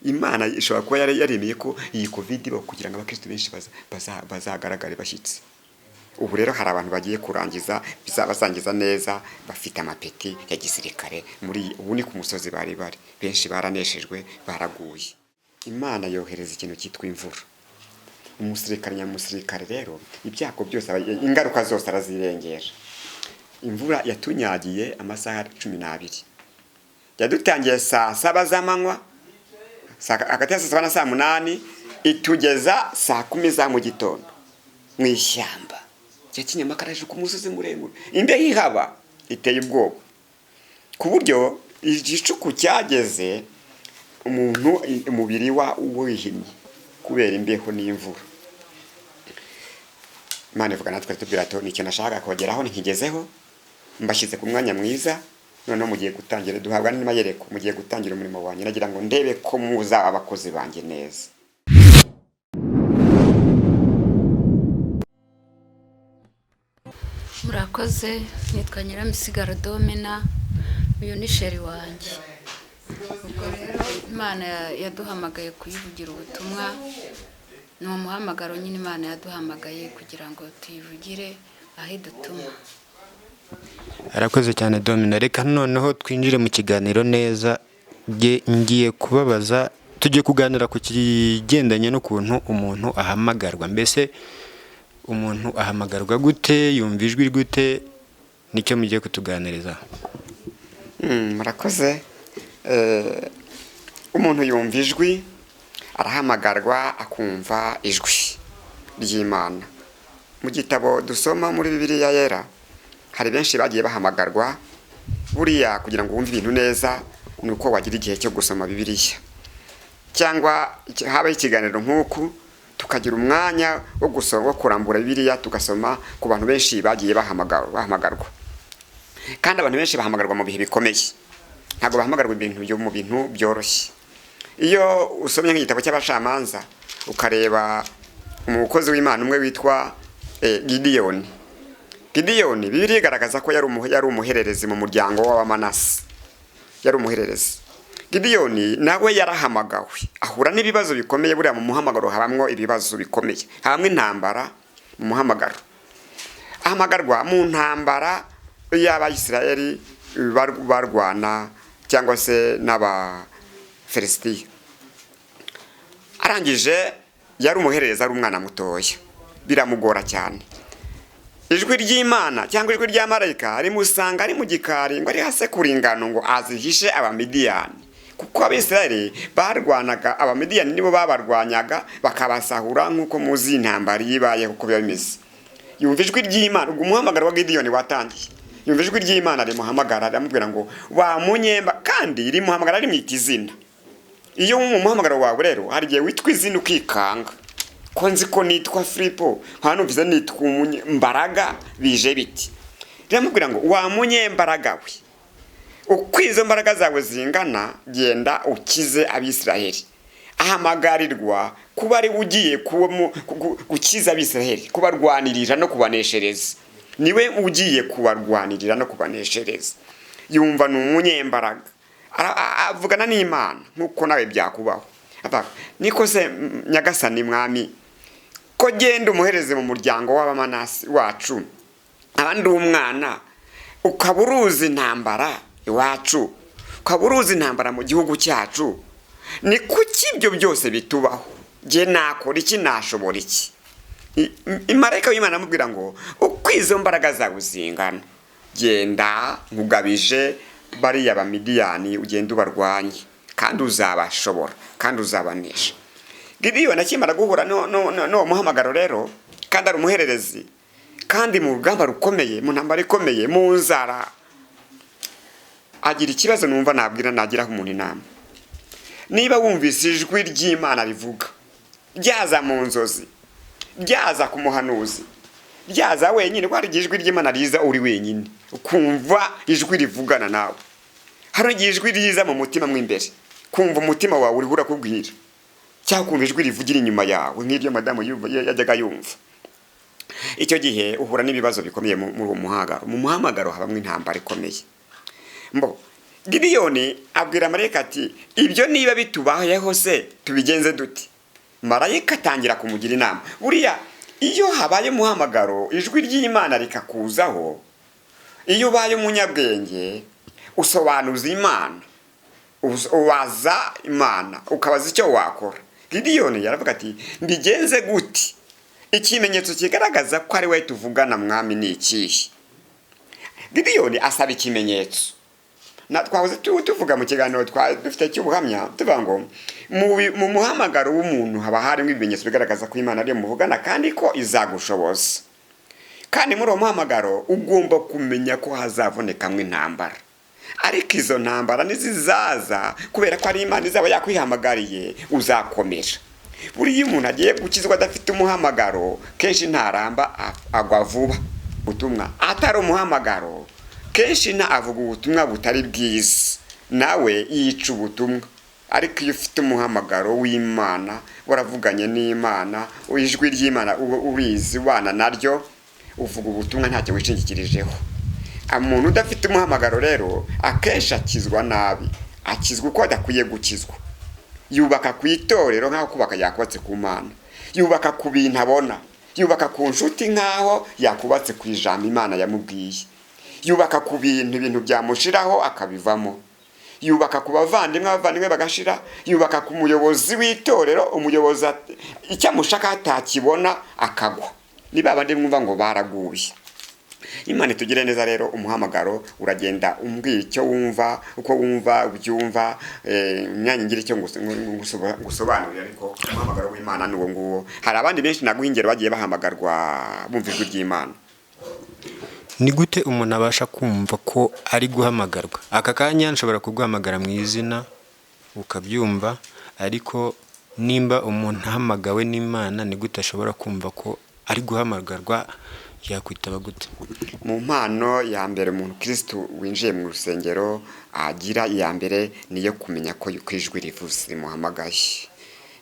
Imana ishobora kuba yari yaremeye ko iyi COVID ibaho kugira ngo abakristo benshi bazagaragare bashyitse. Ubu rero hari abantu bagiye kurangiza, basangiza neza, bafite amapeti ya gisirikare. Muri ubu ni ku musozi bari bari benshi, baraneshejwe, baraguye. Imana yohereza ikintu cyitwa imvura. Umusirikare nyamusirikare rero, ibyago byose, ingaruka zose arazirengera. Imvura yatunyagiye amasaha 12, yadutangiye saa 7 z'amanywa, hagati ya saa 7 na saa 8, itugeza saa 10 za mu gitondo mu ishyamba rya Kinyamakaraje, ku musozi muremure. Imbeho ihaba iteye ubwoba, ku buryo igicuku cyageze umuntu umubiri wa wihinnye kubera imbeho n'imvura. Imana ivuga natwe, tubwira ati: "Ni ikintu nashakaga kongeraho, ntikigezeho, mbashyize ku mwanya mwiza. Noneho mugiye gutangira, duhabwa n'amayereko, mugiye gutangira umurimo wanjye. Nagira ngo ndebe ko muzaba abakozi banjye neza." Murakoze. Nitwa Nyiramisigaro Domina, uyu ni chéri wanjye. Ubwo rero Imana yaduhamagaye kuyivugira ubutumwa. Ni umuhamagaro nyine Imana yaduhamagaye kugira ngo tuyivugire aho idutuma. Arakoze cyane Domina. Reka noneho twinjire mu kiganiro neza. Ngiye kubabaza, tujye kuganira ku kigendanye n'ukuntu umuntu ahamagarwa. Mbese umuntu ahamagarwa gute? Yumva ijwi gute? Nicyo mugiye kutuganiriza. Murakoze. Umuntu yumva ijwi, arahamagarwa akumva ijwi ry'Imana. Mu gitabo dusoma muri Bibiliya Yera hari benshi bagiye bahamagarwa. Buriya kugira ngo wumve ibintu neza ni uko wagira igihe cyo gusoma Bibiliya, cyangwa habaho ikiganiro nk'uku, tukagira umwanya wo gusoma, wo kurambura Bibiliya, tugasoma ku bantu benshi bagiye bahamagarwa. Kandi abantu benshi bahamagarwa mu bihe bikomeye, ntabwo bahamagarwa ibintu byo mu bintu byoroshye. Iyo usomye nk'igitabo cy'Abacamanza, ukareba umukozi w'Imana umwe witwa Gidiyoni. Gidiyoni, Bibiliya igaragaza ko yari umuhererezi mu muryango w'Abamanasi, yari umuhererezi. Gidiyoni nawe yarahamagawe, ahura n'ibibazo bikomeye. Buriya mu muhamagaro habamwo ibibazo bikomeye, habamwo intambara mu muhamagaro. Ahamagarwa mu ntambara y'Abayisiraheli barwana cyangwa se n'Abafilisitiya. Arangije, yari umuhererezi, ari umwana mutoya, biramugora cyane. Ijwi ry'Imana cyangwa ijwi rya marayika rimusanga ari mu gikari, ngo ari hasekura ingano ngo azihishe Abamidiyani, kuko Abisirayeli barwanaga, Abamidiyani nibo babarwanyaga bakabasahura, nk'uko muzi intambara iyo ibaye uko biba bimeze. Yumva ijwi ry'Imana. Ubwo umuhamagaro wa Gidiyoni watangiye. Yumva ijwi ry'Imana rimuhamagara, riramubwira ngo: "Wa munyemba", kandi rimuhamagara rimwita izina. Iyo mu muhamagaro wawe rero hari igihe witwa izina ukikanga: "Ko nzi ko nitwa Filipo, nka numvise nitwa Mbaraga, bije biti?" Riramubwira ngo: "Wa munyembaraga we, uko izo mbaraga zawe zingana, genda ukize Abisiraheli." Ahamagarirwa kuba ari we ugiye gukiza Abisiraheli, kubarwanirira no kubaneshereza. Niwe ugiye kubarwanirira no kubaneshereza. Yumva ni umunyembaraga. Avugana n'Imana nk'uko nawe byakubaho. Avuga: "Niko se Nyagasani Mwami, ko genda umuhereze mu muryango w'Abamanasi wacu, abandi umwana, ukaba uruzi intambara iwacu, ukaba uruzi intambara mu gihugu cyacu, ni kuki ibyo byose bitubaho? Jye nakora iki? Nashobora iki?" Marayika w'Imana amubwira ngo: "Uko izo mbaraga zawe zingana, genda, nkugabije bariya Bamidiyani, ugende ubarwanye, kandi uzabashobora, kandi uzabanesha." Gidiyoni akimara guhura n'uwo muhamagaro rero, kandi ari umuhererezi, kandi mu rugamba rukomeye, mu ntambara ikomeye, mu nzara, agira ikibazo. Numva nabwira, nagiraho umuntu inama: niba wumvise ijwi ry'Imana rivuga, ryaza mu nzozi, ryaza ku muhanuzi, ryaza wenyine, ko hari igihe ijwi ry'Imana riza uri wenyine, ukumva ijwi rivugana nawe. Hari igihe ijwi riza mu mutima mo imbere, kumva umutima wawe uriho urakubwira, cyangwa kumva ijwi rivugira inyuma yawe nk'iryo madamu yajyaga yumva. Icyo gihe uhura n'ibibazo bikomeye muri uwo muhamagaro. Mu muhamagaro habamo intambara ikomeye. Mbo Gidiyoni abwira marayika ati ibyo niba bitubayeho se tubigenze dute? Marayika atangira kumugira inama. Buriya iyo habaye umuhamagaro, ijwi ry'Imana rikakuzaho, iyo ubaye umunyabwenge usobanuza Imana, ubaza Imana, ukabaza icyo wakora. Gidiyoni yaravuga ati mbigenze gute? Ikimenyetso kigaragaza ko ari we tuvugana mwami ni ikihe? Gidiyoni asaba ikimenyetso. Na twahoze tuvuga mu kiganiro dufite cy'ubuhamya, tuvuga ngo mu muhamagaro w'umuntu haba harimo ibimenyetso bigaragaza ko Imana ariyo muvugana kandi ko izagushoboza. Kandi muri uwo muhamagaro ugomba kumenya ko hazavunekamwo intambara, ariko izo ntambara nizizaza kubera ko ari Imana izaba yakwihamagariye uzakomera. Buriya iyo umuntu agiye gukizwa adafite umuhamagaro kenshi ntaramba, agwa vuba. Ubutumwa atari umuhamagaro kenshi nta avuga ubutumwa butari bwiza, nawe yica ubutumwa. Ariko iyo ufite umuhamagaro w'Imana, waravuganye n'Imana, ijwi ry'Imana urizi wana naryo, uvuga ubutumwa ntacyo wishingikirijeho. Umuntu udafite umuhamagaro rero akenshi akizwa nabi, akizwa uko adakwiye gukizwa. Yubaka ku itorero nk'aho kubaka yakubatse ku Mana, yubaka ku bintu abona, yubaka ku nshuti nk'aho yakubatse ku ijambo Imana yamubwiye, yubaka ku bintu, ibintu byamushiraho akabivamo, yubaka ku bavandimwe, abavandimwe bagashira, yubaka ku muyobozi w'itorero, umuyobozi icyo amushaka atakibona akagwa. Niba abandi mwumva ngo baraguye. Imana itugire neza rero. Umuhamagaro uragenda umbwira icyo wumva, uko wumva ubyumva, imyanya ngira icyo ngusobanurira, ariko umuhamagaro w'Imana ni uwo nguwo. Hari abandi benshi naguha ingero bagiye bahamagarwa bumva ijwi ry'Imana. Ni gute umuntu abasha kumva ko ari guhamagarwa? Aka kanya nshobora kuguhamagara mu izina ukabyumva, ariko nimba umuntu ahamagawe n'Imana ni gute ashobora kumva ko ari guhamagarwa? Yakwitaba gute? Mu mpano ya mbere umuntu Kristo winjiye mu rusengero agira, iya mbere niyo kumenya ko ijwi rivuze rimuhamagaye.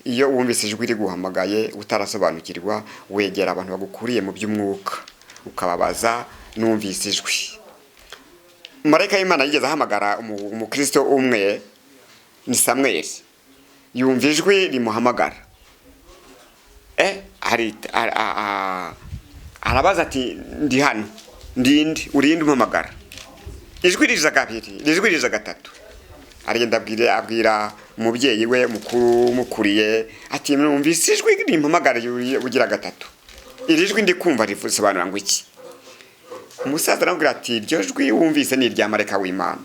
Iyo wumvise ijwi riguhamagaye utarasobanukirwa, wegera abantu bagukuriye mu by'umwuka ukababaza numvise ijwi. Marayika w'Imana yigeze ahamagara umukristo umwe, ni Samweli, yumva ijwi rimuhamagara. Arabaza ati ndi hano, ndinde, urinde umpamagara? Ijwi riza kabiri, ijwi riza gatatu. Aragenda abwira umubyeyi we mukuru mukuriye ati numvise ijwi rimpamagara ugira gatatu, iri jwi ndi kumva risobanura ngo iki? Umusaza aramubwira ati iryo jwi wumvise ni irya marayika w'Imana,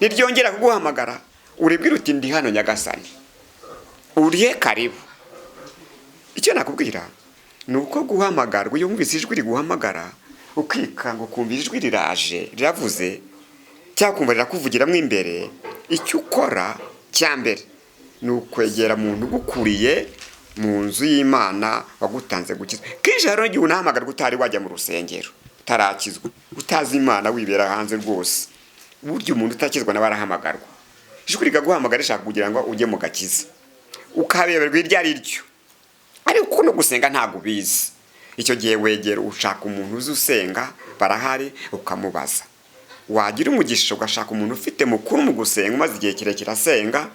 niryongera kuguhamagara uribwira uti ndi hano nyagasani, urihe karibu. Icyo nakubwira ni uko guhamagarwa, iyo wumvise ijwi riguhamagara ukikanga ukumva ijwi riraje riravuze cyangwa ukumva rirakuvugiramo imbere, icyo ukora cya mbere ni ukwegera umuntu ugukuriye mu nzu y'Imana wagutanze gukizwa. Kenshi hari igihe unahamagarwa utari wajya mu rusengero, utarakizwa, utazi Imana, wibera hanze rwose. Burya umuntu utakizwa nawe arahamagarwa, ijwi rikaguhamagara rishaka kugira ngo ujye mu gakiza, ukabeberwa iryo ari ryo, ariko no gusenga ntabwo ubizi. Icyo gihe wegera ushaka umuntu uzi usenga, barahari, ukamubaza. Wagira umugisha ugashaka umuntu ufite mukuru mu gusenga, umaze igihe kirekire asenga,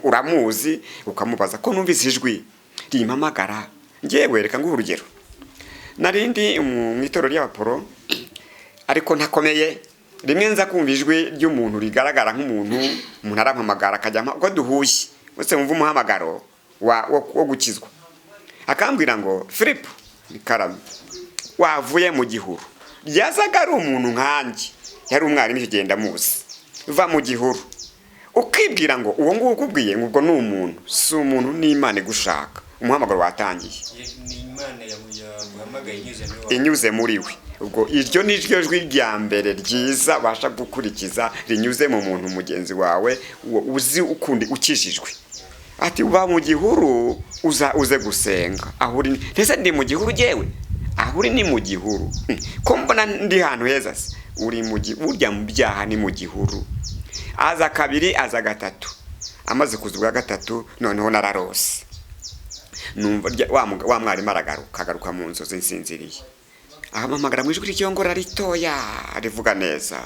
uramuzi, ukamubaza ko numvise ijwi rimpamagara. Ngewe reka nguhe urugero, narindi mu itorero ry'abaporo ariko ntakomeye, rimwe nza kumva ijwi ry'umuntu rigaragara nk'umuntu, umuntu arampamagara akajya uko duhuye bose wumva umuhamagaro wo gukizwa, akambwira ngo Philip Karame wavuye mu gihuru. Yazaga ari umuntu nkanjye, yari umwarimu icyo gihe ndamuzi, va mu gihuru. Ukibwira ngo uwo nguwo ukubwiye ngo ubwo ni umuntu, si umuntu, ni Imana igushaka. Umuhamagaro watangiye, Ni Imana yaguhamagaye inyuze muri we. Ubwo iryo ni ryo jwi rya mbere ryiza ubasha gukurikiza rinyuze mu muntu mugenzi wawe uzi ukundi ukijijwe. Ati uba mu gihuru uze gusenga aho uri. Mbese ndi mu gihuru jyewe? Aho uri ni mu gihuru. Ko mbona ndi hantu heza se? Uri mu burya mu byaha ni mu gihuru. Aza kabiri, aza gatatu. Amaze kuza ubwa gatatu noneho nararose. Numva wa mwarimu aragaruka, agaruka mu nzozi nsinziriye. Ahamamagara mu ijwi ryongora ritoya rivuga neza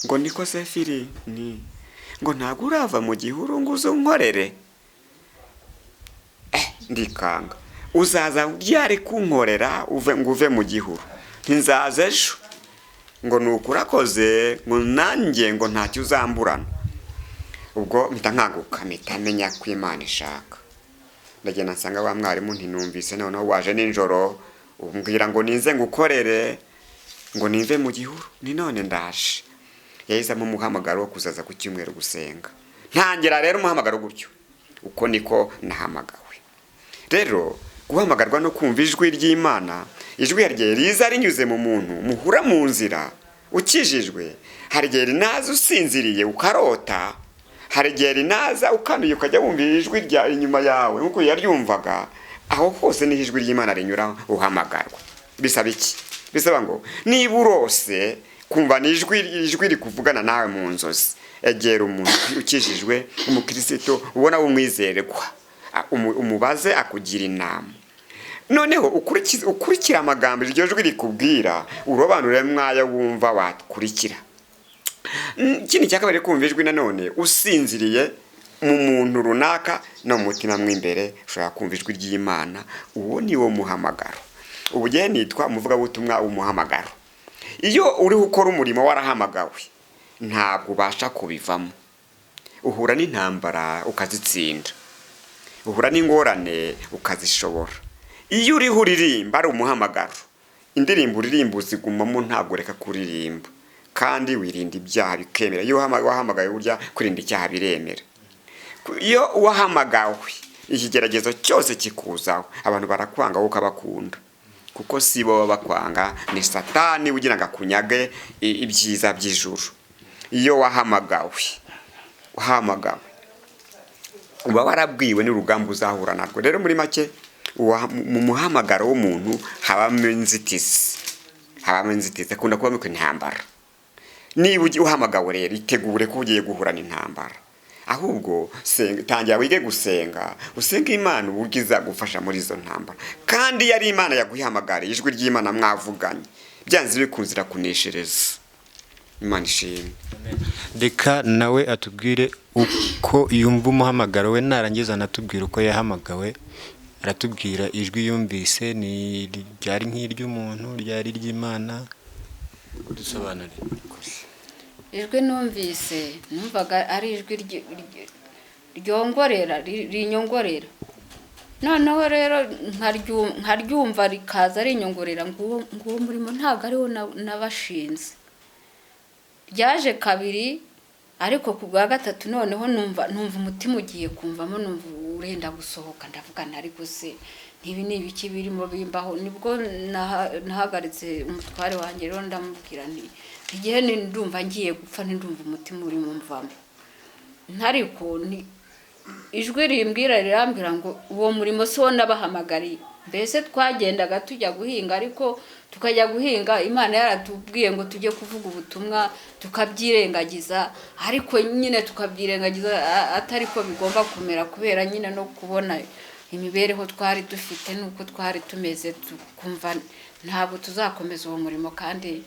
ngo niko Sefiri ni Ngo ntabwo urava mu gihuru ngo uze unkorere. Ndikanga, uzaza ryari kunkorera uve ngo uve mu gihuru? Ntizaza ejo. Ngo ni ukurakoze, ngo nanjye ngo ntacyo uzamburana. Ubwo mpita nkanguka, mpita menya ko Imana ishaka. Ndagenda nsanga wa mwarimu, ntinumvise noneho waje nijoro umbwira ngo ninze ngukorere, ngo nimve mu gihuru, ni none ndaje. Yahisemo umuhamagaro wo kuzaza ku cyumweru gusenga. Ntangira rero umuhamagaro gutyo, uko niko nahamagawe. Rero guhamagarwa no kumva ijwi ry'Imana, ijwi rye riza rinyuze mu muntu muhura mu nzira ukijijwe. Hari igihe rinaza usinziriye ukarota, hari igihe rinaza ukanuye ukajya wumva ijwi rya inyuma yawe nk'uko yaryumvaga. Aho hose niho ijwi ry'Imana rinyura uhamagarwa. Bisaba iki? Bisaba ngo niba urose kumva ni ijwi rikuvugana nawe mu nzozi, egera umuntu ukijijwe, umukristo ubona w'umwizerwa, umubaze akugira inama. Noneho ukurikira amagambo iryo jwi rikubwira, urobanure mwaya wumva wakurikira. Ikindi cya kabiri, kumva ijwi nanone usinziriye mu muntu runaka no mu mutima mw'imbere ushobora kumva ijwi ry'Imana. Uwo ni wo muhamagaro. Ubu ngewe nitwa umuvugabutumwa w'umuhamagaro. Iyo uriho ukora umurimo warahamagawe, ntabwo ubasha kubivamo. Uhura n'intambara ukazitsinda, uhura n'ingorane ukazishobora. Iyo uriho uririmba ari umuhamagaro, indirimbo uririmba uzigumamo, ntabwo ureka kuririmba, kandi wirinda ibyaha bikemera. Iyo wahamagawe, burya kwirinda icyaha biremera. Iyo wahamagawe, ikigeragezo cyose kikuzaho, abantu barakwanga wowe ukabakunda, kuko si bo baba bakwanga, ni Satani ugira ngo akunyage ibyiza by'ijuru. Iyo wahamagawe, uba warabwiwe n'urugamba uzahura narwo. Rero muri make, mu muhamagaro w'umuntu habamo inzitizi, habamo inzitizi, akunda kubamo intambara. Niba uhamagawe rero, itegure ko ugiye guhura n'intambara. Ahubwo senga, tangira wige gusenga, usenge Imana uburyo izagufasha muri izo ntambara. Kandi iyo ari Imana yaguhamagariye, ijwi ry'Imana mwavuganye, byanze bikunze irakuneshereza. Imana ishimwe. Reka nawe atubwire uko yumva umuhamagaro we, narangiza anatubwira uko yahamagawe. Aratubwira ijwi yumvise ni ryari, nk'iry'umuntu, ryari iry'Imana? Dusobanurire. Ijwi numvise, numvaga ari ijwi ryongorera, rinyongorera. Noneho rero nkaryumva rikaza rinyongorera ngo uwo murimo ntabwo ariwo nabashinze. Ryaje kabiri, ariko ku bwa gatatu noneho numva umutima ugiye kumvamo, numva urenda gusohoka. Ndavuga nti: "Ariko se ntibi ni ibiki birimo bimbaho?" Nibwo nahagaritse umutware wanjye rero, ndamubwira nti: "Igihe ni ndumva ngiye gupfa, ndumva umutima urimo mvamo." Ntariko ni ijwi rimbwira, rirambwira ngo uwo murimo si wo nabahamagariye. Mbese twagendaga tujya guhinga, ariko tukajya guhinga Imana yaratubwiye ngo tujye kuvuga ubutumwa, tukabyirengagiza. Ariko nyine tukabyirengagiza atari ko bigomba kumera, kubera nyine no kubona imibereho twari dufite n'uko twari tumeze, tukumva ntabwo tuzakomeza uwo murimo kandi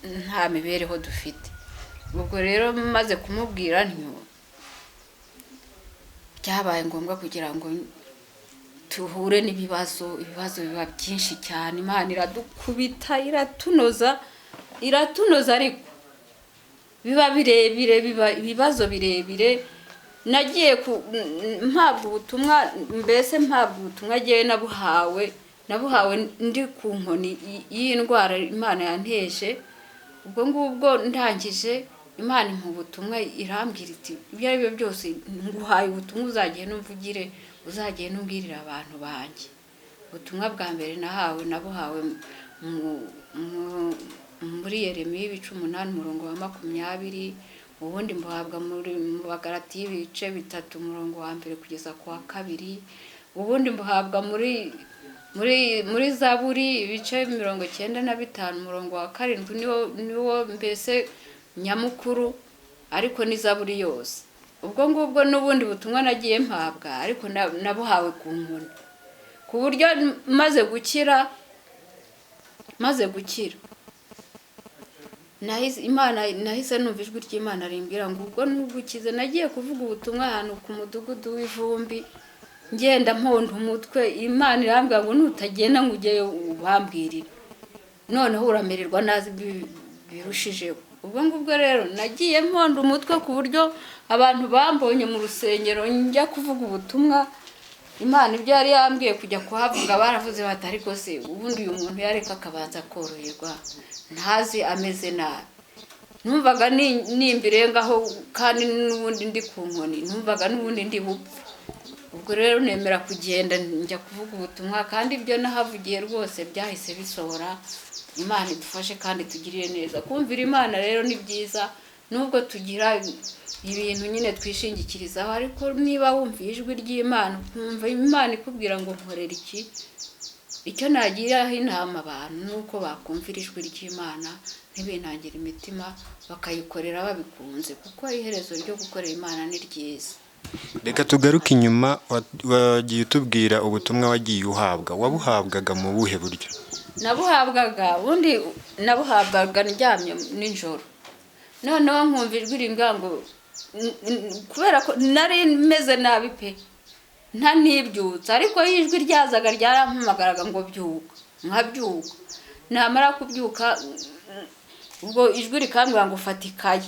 nta mibereho dufite. Ubwo rero maze kumubwira ntyo, byabaye ngombwa kugira ngo tuhure n'ibibazo. Ibibazo biba byinshi cyane. Imana iradukubita, iratunoza, iratunoza, ariko biba birebire, biba ibibazo birebire. Nagiye mpabwa ubutumwa, mbese mpabwa ubutumwa agiye nabuhawe ndi ku nkoni y'indwara Imana yanteje. Ubwo ngubwo ndangije, Imana impa ubutumwa, irambwira iti: "Ibyo ari byo byose nguhaye ubutumwa, uzagenda umvugire, uzagenda umbwirira abantu banjye." Ubutumwa bwa mbere nahawe, nabuhawe muri Yeremiya ibice 8 umurongo wa 20, ubundi mbuhabwa mu Bagalatiya ibice 3 umurongo wa 1 kugeza ku wa 2, ubundi mbuhabwa muri Zaburi ibice 95 umurongo wa 7, niwo mbese nyamukuru, ariko ni Zaburi yose. Ubwo ngubwo n'ubundi butumwa nagiye mpabwa, ariko nabuhawe ku nkoni, ku buryo maze gukira. Nahise Imana, nahise numva ijwi ry'Imana rimbwira ngo ubwo nubwo ukize. Nagiye kuvuga ubutumwa ahantu ku mudugudu w'Ivumbi, ngenda mponda umutwe, Imana irambwira ngo nutagenda ngo ujyeyo ubambwirire, noneho uramererwa nabi birushijeho. Ubwo ngubwo rero nagiye mponda umutwe ku buryo abantu bambonye mu rusengero njya kuvuga ubutumwa, Imana ibyo yari yambwiye kujya kuhavuga, baravuze bati ariko se ubundi uyu muntu yareka akabanza koroherwa, ntazi ameze nabi. Numvaga nimbirengaho kandi n'ubundi ndi ku nkoni, numvaga n'ubundi ndi bupfe. Ubwo rero nemera kugenda njya kuvuga ubutumwa, kandi ibyo nahavugiye rwose byahise bisohora. Imana idufashe kandi tugirire neza. Kumvira Imana rero ni byiza, nubwo tugira ibintu nyine twishingikirizaho, ariko niba wumva ijwi ry'Imana, ukumva Imana ikubwira ngo nkorera iki, icyo nagiraho inama abantu ni uko bakumvira ijwi ry'Imana, ntibinangire imitima, bakayikorera babikunze, kuko iherezo ryo gukorera Imana ni ryiza. Reka tugaruke inyuma, wagiye utubwira ubutumwa wagiye uhabwa, wabuhabwaga mu buhe buryo? Nabuhabwaga, ubundi nabuhabwaga ndyamye nijoro, noneho nkumva ijwi rimbwira ngo kubera ko nari meze nabi pe, nta nibyutsa, ariko iyo ijwi ryazaga ryarampamagaraga ngo byuka, nkabyuka. Namara kubyuka, ubwo ijwi rikambwira ngo fata ikayi,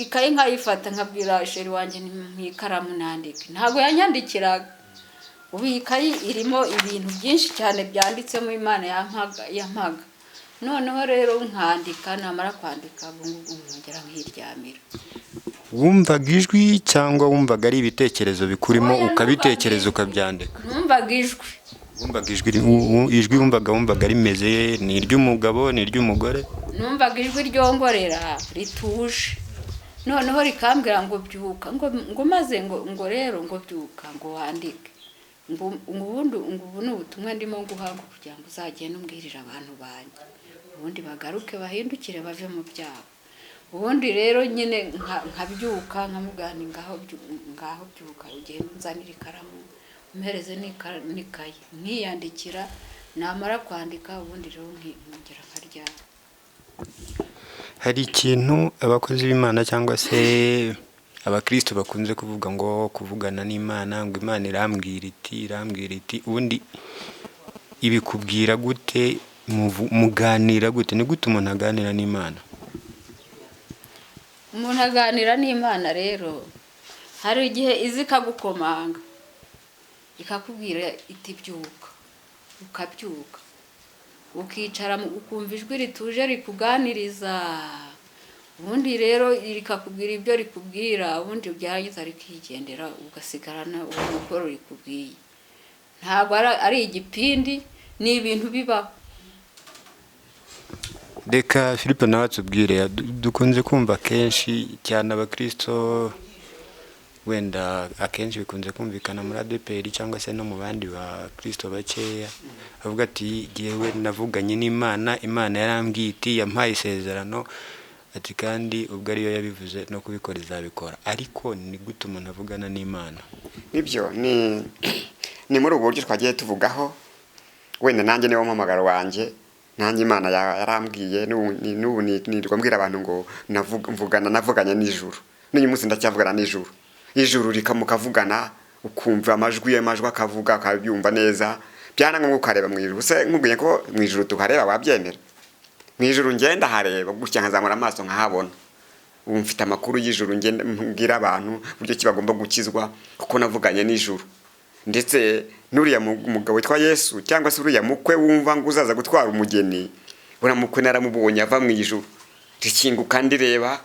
ikayi nkayifata, nkabwira chéri wanjye mu ikaramu nandike. Ntabwo yanyandikiraga. Ubu iyi kayi irimo ibintu byinshi cyane byanditsemo Imana yampaga. Noneho rero nkandika, namara kwandika, ubwo ngubwo nkongera nkiryamira. Wumvaga ijwi cyangwa wumvaga ari ibitekerezo bikurimo? Oya, ukabitekereza numvaga ijwi. Ukabyandika? Numvaga ijwi. Wumvaga ijwi, ijwi wumvaga rimeze, ni iry'umugabo, ni iry'umugore? Numvaga ijwi ryongorera rituje, noneho rikambwira ngo byuka, ngo maze ngo rero ngo byuka, ngo wandike, ngo ubundi ngo ubu ni ubutumwa ndimo nguha, ngo kugira ngo uzagende umbwirire abantu banjye, ubundi bagaruke bahindukire bave mu byaha. Ubundi rero nyine nkabyuka, nkamubwira nti ngaho byuka ugende unzanire ikaramu, umpereze n'ikayi, nkiyandikira. Namara kwandika, ubundi rero nkongera nkaryama. Hari ikintu abakozi b'Imana cyangwa se abakristo bakunze kuvuga ngo kuvugana n'Imana, ngo Imana irambwira iti, irambwira iti. Ubundi ibikubwira gute? Muganira gute? Ni gute umuntu aganira n'Imana? Umuntu aganira n'Imana rero, hari igihe iza ikagukomanga, ikakubwira iti byuka, ukabyuka, ukicara, ukumva ijwi rituje rikuganiriza. Ubundi rero rikakubwira ibyo rikubwira, ubundi byarangiza rikigendera, ugasigarana uwo mukoro rikubwiye. Ntabwo ari igipindi, ni ibintu bibaho. Reka Philippe nawe atubwire. Dukunze kumva kenshi cyane abakristo, wenda akenshi bikunze kumvikana muri ADEPR cyangwa se no mu bandi bakristo bakeya, avuga ati jyewe navuganye n'Imana, Imana yarambwiye iti, yampaye isezerano, ati kandi ubwo ariyo yabivuze no kubikora izabikora. Ariko ni gute umuntu avugana n'Imana? Nibyo, ni muri ubu buryo twagiye tuvugaho. Wenda nanjye niwo muhamagaro wanjye, nanjye Imana yarambwiye, n'ubu nirirwa mbwira abantu ngo mvugana, navuganye n'ijuru, n'uyu munsi ndacyavugana n'ijuru. Ijuru rikamukavugana, ukumva amajwi ye, amajwi akavuga ukabyumva neza, byana ngombwa ukareba mu ijuru. Se nkubwiye ko mu ijuru tuhareba, wabyemera? Mu ijuru ngenda hareba gutya, nkazamura amaso nkahabona. Ubu mfite amakuru y'ijuru, ngenda mbwira abantu uburyo ki bagomba gukizwa, kuko navuganye n'ijuru. Ndetse n'uriya mugabo witwa Yesu, cyangwa se uriya mukwe wumva ngo uzaza gutwara umugeni, uriya mukwe naramubonye ava mu ijuru, rikinguka ndireba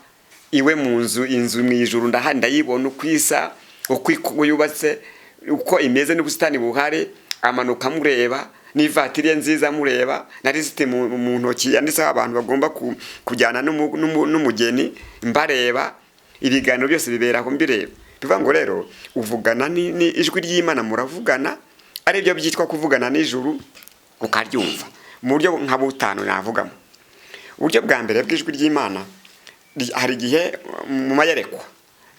iwe mu nzu, inzu mu ijuru ndayibona uko isa, uko yubatse, uko imeze, n'ubusitani buhari. Amanuka amureba n'ivatiri ye nziza amureba na lisiti mu ntoki yanditseho abantu bagomba kujyana n'umugeni, mbareba. Ibiganiro byose bibera aho mbireba. Bivuga ngo rero uvugana ni ijwi ry'Imana, muravugana, aribyo byitwa kuvugana n'ijuru, ukaryumva mu buryo nka butanu navugamo. Uburyo bwa mbere bw'ijwi ry'Imana, hari igihe mu mayerekwa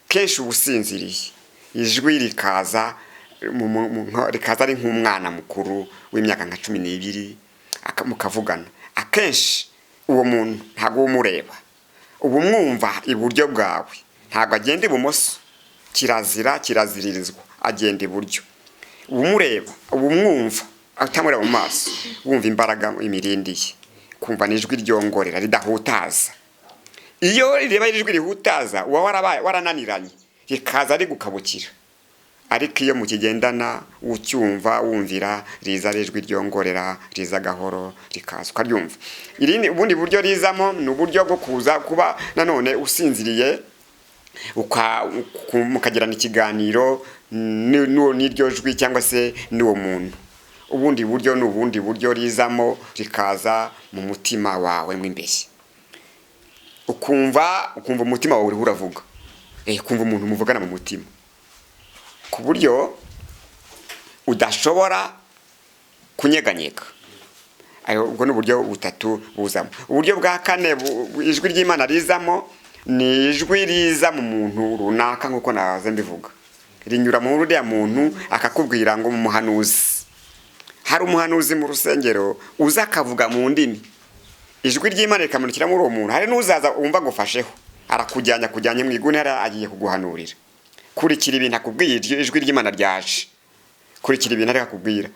kenshi uba usinziriye, ijwi rikaza rikaza ari nk'umwana mukuru w'imyaka nka 12, mukavugana akenshi. Uwo muntu ntabwo uba umureba, uba umwumva iburyo bwawe, ntabwo agenda ibumoso. Kirazira, kiraziririzwa, agenda iburyo. Uba umureba, uba umwumva utamureba mu maso, wumva imbaraga imirindi ye, kumva n'ijwi ryongorera ridahutaza. Iyo rireba ijwi rihutaza, uba warabaye warananiranye, rikaza rigukabukira. Ariko iyo mukigendana, ucyumva, wumvira, riza ari ijwi ryongorera, riza gahoro, rikaza ukaryumva. Irindi, ubundi buryo rizamo ni uburyo bwo kuza kuba nanone usinziriye, mukagirana ikiganiro n'iryo jwi cyangwa se n'uwo muntu. Ubundi buryo ni ubundi buryo rizamo, rikaza mu mutima wawe mo imbere, ukumva umutima wawe uriho uravuga, ukumva umuntu muvugana mu mutima, ku buryo udashobora kunyeganyega. Ayo, ubwo ni uburyo butatu buzamo. Uburyo bwa kane ijwi ry'Imana rizamo ni ijwi riza mu muntu runaka, nk'uko naze mbivuga, rinyura muri uriya muntu akakubwira ngo mu muhanuzi. Hari umuhanuzi mu rusengero uza akavuga mu ndimi, ijwi ry'Imana rikamanukira muri uwo muntu. Hari n'uzaza wumva agufasheho, arakujyanye, akujyanye mu iguni, hariya agiye kuguhanurira. Kurikira ibintu akubwiye, iryo ijwi ry'Imana ryaje, kurikira ibintu ariko akubwira.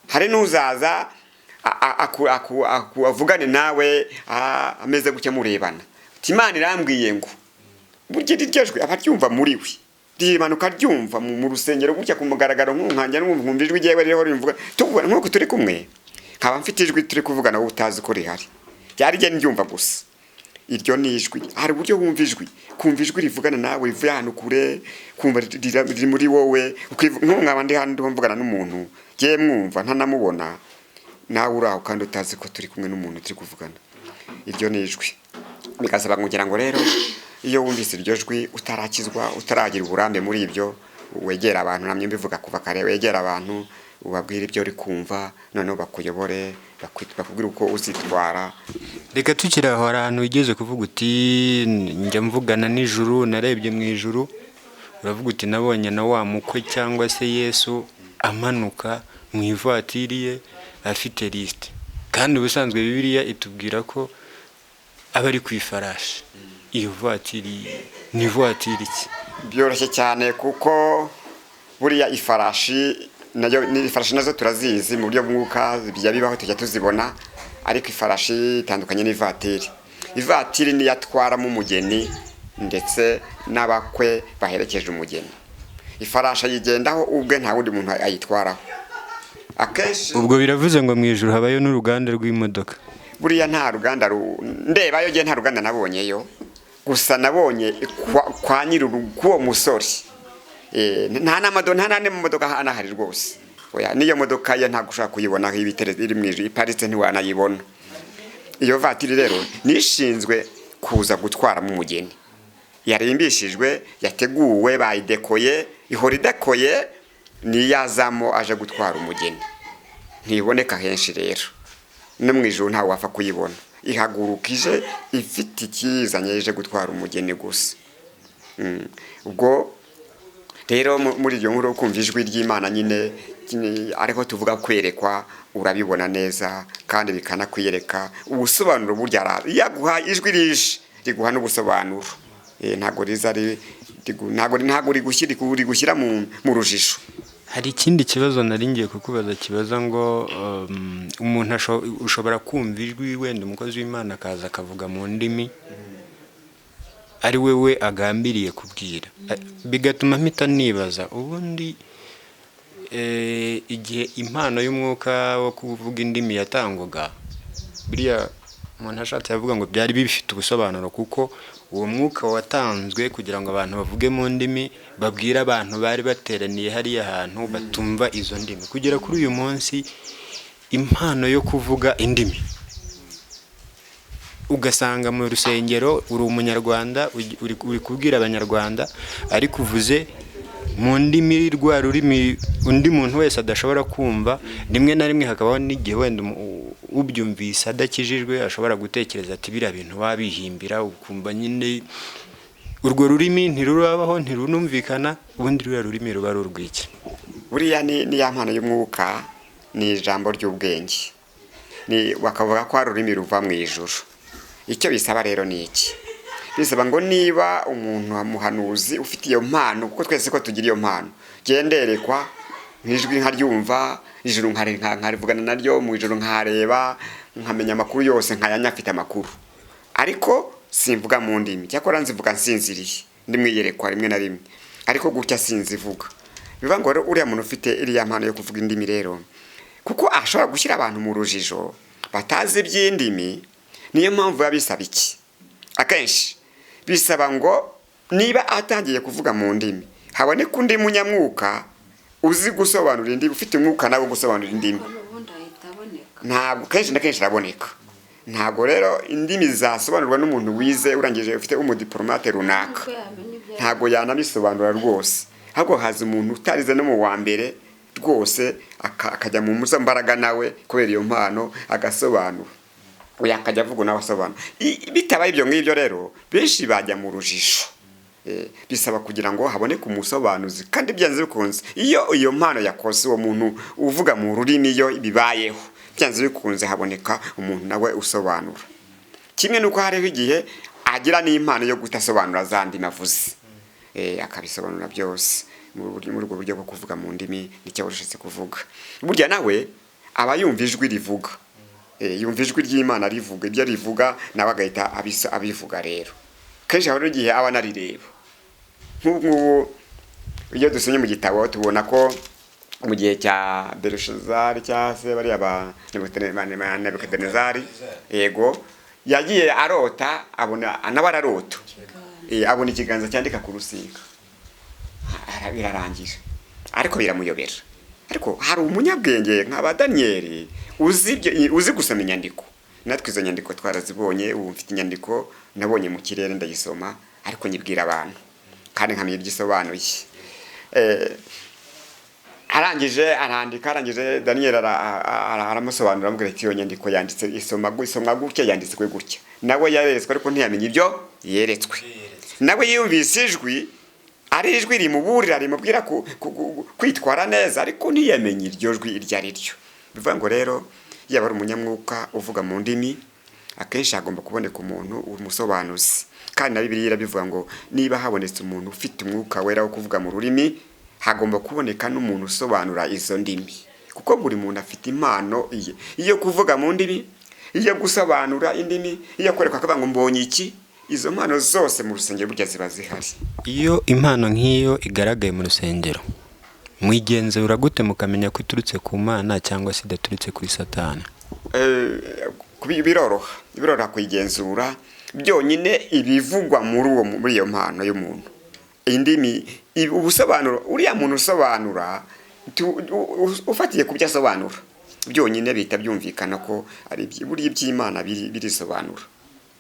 Hari n'uzaza avugane nawe ameze gutya murebana, ati Imana irambwiye ngo. Burya iryo jwi aba aryumva muri we, rimanuka aryumva mu rusengero gutya ku mugaragaro, nk'ubu nkumva ijwi ryewe ririho rimvuga, tuvugana nk'uku turi kumwe, nkaba mfite ijwi turi kuvugana wowe utazi ko rihari, ryari rye ndyumva gusa. Iryo ni ijwi. Hari uburyo wumva ijwi, kumva ijwi rivugana nawe rivuye ahantu kure, kumva riri muri wowe, nk'ubu nkaba ndi hano ndiho mvugana n'umuntu, ngiye mwumva ntanamubona, nawe uri aho kandi utazi ko turi kumwe n'umuntu turi kuvugana. Iryo ni ijwi. Bigasaba kugira ngo rero iyo wumvise iryo jwi utarakizwa, utaragira uburambe muri ibyo, wegera abantu, namye mbivuga kuva kare, wegera abantu ubabwire ibyo uri kumva, noneho bakuyobore, bakubwire uko uzitwara. Reka tukiri aho, hari ahantu wigeze kuvuga uti njya mvugana n'ijuru, narebye mu ijuru, uravuga uti nabonye na wa mukwe cyangwa se Yesu amanuka mu ivatiri ye afite lisite, kandi ubusanzwe Bibiliya itubwira ko aba ari ku ifarashi. Iyo vatiri ni ivatiri ki? Byoroshye cyane, kuko buriya ifarashi nayo ni ifarashi, nazo turazizi mu buryo bw'umwuka, bijya bibaho, tujya tuzibona, ariko ifarashi itandukanye n'ivatiri. Ivatiri niyo atwaramo umugeni ndetse n'abakwe baherekeje umugeni. Ifarashi ayigendaho ubwe, nta wundi muntu ayitwaraho akenshi. Ubwo biravuze ngo mu ijuru habayo n'uruganda rw'imodoka? Buriya nta ruganda ndebayo, ngewe nta ruganda nabonyeyo, gusa nabonye kwa nyiri k'uwo musore. Nta n'amado, nta n'imodoka anahari rwose. Oya, n'iyo modoka ye ntabwo ushobora kuyibona aho iba iri mu ijuru iparitse, ntiwanayibona. Iyo vatiri rero nishinzwe kuza gutwaramo umugeni yarimbishijwe, yateguwe, bayidekoye, ihora idekoye, niyazamo aje gutwara umugeni. Ntiboneka henshi rero, no mu ijuru ntawe wapfa kuyibona. Ihaguruka ije ifite ikiyizanye, ije gutwara umugeni gusa. Ubwo rero muri iyo nkuru, kumva ijwi ry'Imana nyine, ariko tuvuga kwerekwa, urabibona neza kandi bikanakwiyereka ubusobanuro. Burya iyo aguha ijwi rije riguha n'ubusobanuro. Ntabwo riza ntabwo rigushyira mu rujijo. Hari ikindi kibazo nari ngiye kukubaza, kibaza ngo umuntu ushobora kumva ijwi, wenda umukozi w'Imana akaza akavuga mu ndimi ari we we agambiriye kubwira, bigatuma mpita nibaza ubundi igihe impano y'umwuka wo kuvuga indimi yatangwaga, buriya umuntu ashatse yavuga ngo byari bifite ubusobanuro, kuko uwo mwuka watanzwe kugira ngo abantu bavuge mu ndimi, babwire abantu bari bateraniye hariya hantu batumva izo ndimi. Kugera kuri uyu munsi impano yo kuvuga indimi ugasanga mu rusengero uri umunyarwanda, uri kubwira abanyarwanda, ariko uvuze mu ndimi rwa rurimi undi muntu wese adashobora kumva. Rimwe na rimwe hakabaho n'igihe wenda ubyumvise adakijijwe ashobora gutekereza ati biriya bintu wabihimbira, ukumva nyine urwo rurimi ntirurabaho, ntirunumvikana. Ubundi ruriya rurimi ruba ari urw'iki? Buriya ni ya mpano y'umwuka, ni ijambo ry'ubwenge, ni bakavuga ko ari ururimi ruva mu ijuru. Icyo bisaba rero ni iki? Bisaba ngo niba umuntu muhanuzi ufite iyo mpano, kuko twese ko tugira iyo mpano, genderekwa nk'ijwi nkaryumva, ijuru nkarivugana naryo, mu ijuru nkareba, nkamenya amakuru yose, nkayanya afite amakuru, ariko simvuga mu ndimi. Cyakora nzivuga nsinziriye, ndi mwiyerekwa rimwe na rimwe, ariko gutya sinzivuga. Bivuga ngo rero uriya muntu ufite iriya mpano yo kuvuga indimi rero, kuko ashobora gushyira abantu mu rujijo batazi iby'indimi, niyo mpamvu biba bisaba iki? Akenshi bisaba ngo niba atangiye kuvuga mu ndimi, haboneka undi munyamwuka uzi gusobanura indimi, ufite umwuka nawe gusobanura indimi. Ubundi ahita aboneka. Ntabwo kenshi na kenshi araboneka. Ntabwo rero indimi zasobanurwa n'umuntu wize, urangije, ufite umudiplomate runaka. Uko yamenya ibyo? Ntabwo yanabisobanura rwose. Ahubwo haza umuntu utarize no mu wa mbere rwose, akajya mu mbaraga nawe kubera iyo mpano, agasobanura. Oya, akajya avuga nawe asobanura. Bitabaye ibyo ngibyo rero, benshi bajya mu rujijo. Bisaba kugira ngo haboneke umusobanuzi, kandi byanze bikunze iyo iyo mpano yakoze uwo muntu uvuga mu rurimi, iyo bibayeho, byanze bikunze haboneka umuntu nawe usobanura. Kimwe n'uko hariho igihe agira n'impano yo kudasobanura za ndimi avuze, akabisobanura byose muri ubwo buryo bwo kuvuga mu ndimi. Nicyo ushatse kuvuga. Burya nawe aba yumva ijwi rivuga, yumva ijwi ry'Imana rivuga ibyo rivuga, nawe agahita abivuga. Rero kenshi hari igihe aba anarireba. Nk'ubu ngubu iyo dusomye mu gitabo, tubona ko mu gihe cya Berushazari, cyangwa se bariya ba Nebukadinezari, yego, yagiye arota, abona nawe ararota, abona ikiganza cyandika ku rusika. Birarangira, ariko biramuyobera. Ariko hari umunyabwenge nka ba Daniyeli uzi uzi gusoma inyandiko. Natwe izo nyandiko twarazibonye. Ubu mfite inyandiko nabonye mu kirere, ndayisoma, ariko nyibwira abantu kandi nkamenya ibyo isobanuye. Arangije arandika, arangije Daniel aramusobanurira, aramubwira ati: "Iyo nyandiko yanditse isomwa gutya, yanditswe gutya." Nawe yareretswe, ariko ntiyamenya ibyo yeretswe. Nawe yumvise ijwi, ari ijwi rimuburira, rimubwira kwitwara neza, ariko ntiyamenye iryo jwi iryo ari ryo. Bivuga ngo rero yaba ari umunyamwuka uvuga mu ndimi, akenshi hagomba kuboneka umuntu umusobanuzi. Kandi na Bibiliya irabivuga ngo niba habonetse umuntu ufite Umwuka Wera wo kuvuga mu rurimi, hagomba kuboneka n'umuntu usobanura izo ndimi, kuko buri muntu afite impano iye: iyo kuvuga mu ndimi, iyo gusobanura indimi, iyo kwerekwa akavuga ngo mbonye iki. Izo mpano zose mu rusengero burya ziba zihari. Iyo impano nk'iyo igaragaye mu rusengero, mwigenzura gute mukamenya ko iturutse ku Mana cyangwa se idaturutse kuri Satani? Biroroha kuyigenzura. Byonyine ibivugwa muri iyo mpano y'umuntu, indimi, ubusobanuro, uriya muntu usobanura, ufatiye ku byo asobanura byonyine, bihita byumvikana ko ari buriya iby'Imana birisobanura.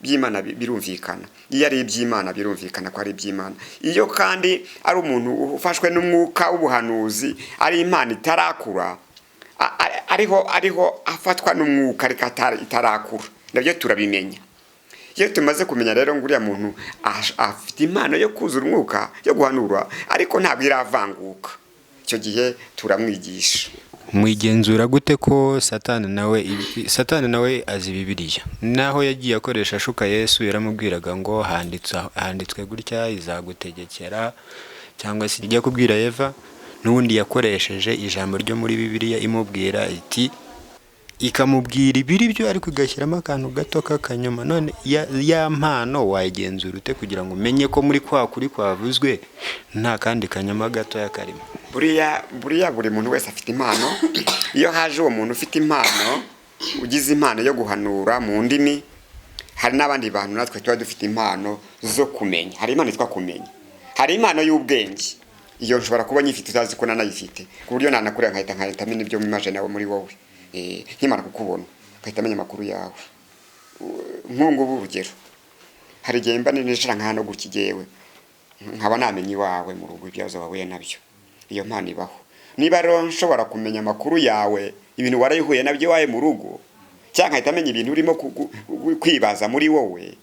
By'Imana birumvikana. Iyo ari iby'Imana, birumvikana ko ari iby'Imana. Iyo kandi ari umuntu ufashwe n'umwuka w'ubuhanuzi, ari impano itarakura, ariho afatwa n'umwuka ariko itarakura, nabyo turabimenya. Iyo tumaze kumenya rero ngo uriya muntu afite impano yo kuzura umwuka, yo guhanura, ariko ntabwo iravanguka, icyo gihe turamwigisha. Mwigenzura gute ko Satani nawe azi Bibiliya? Naho yagiye akoresha ashuka Yesu, yaramubwiraga ngo handitswe gutya, izagutegekera, cyangwa se ijya kubwira Eva, n'ubundi yakoresheje ijambo ryo muri Bibiliya, imubwira iti, ikamubwira ibiri byo, ariko igashyiramo akantu gato k'akanyoma. None ya mpano wayigenzura ute kugira ngo umenye ko muri kwa kuri kwavuzwe nta kandi kanyoma gatoya karimo? Buriya buri muntu wese afite impano. Iyo haje uwo muntu ufite impano, ugize impano yo guhanura mu ndimi, hari n'abandi bantu natwe tuba dufite impano zo kumenya. Hari impano yitwa kumenya, hari impano y'ubwenge. Iyo nshobora kuba nyifite utazi ko nanayifite, ku buryo nanakureba nkahita menya ibyo mwimaje nawe muri wowe. Nkimara kukubona nkahita menya amakuru yawe. Nk'ubu ngubu urugero, hari igihe mba nicara nka hano gutya, igewe nkaba namenya iwawe mu rugo ibibazo wahuye nabyo. Iyo mpano ibaho. Niba rero nshobora kumenya amakuru yawe, ibintu warayihuye nabyo iwawe mu rugo, cyangwa nkahita amenya ibintu urimo kwibaza muri wowe,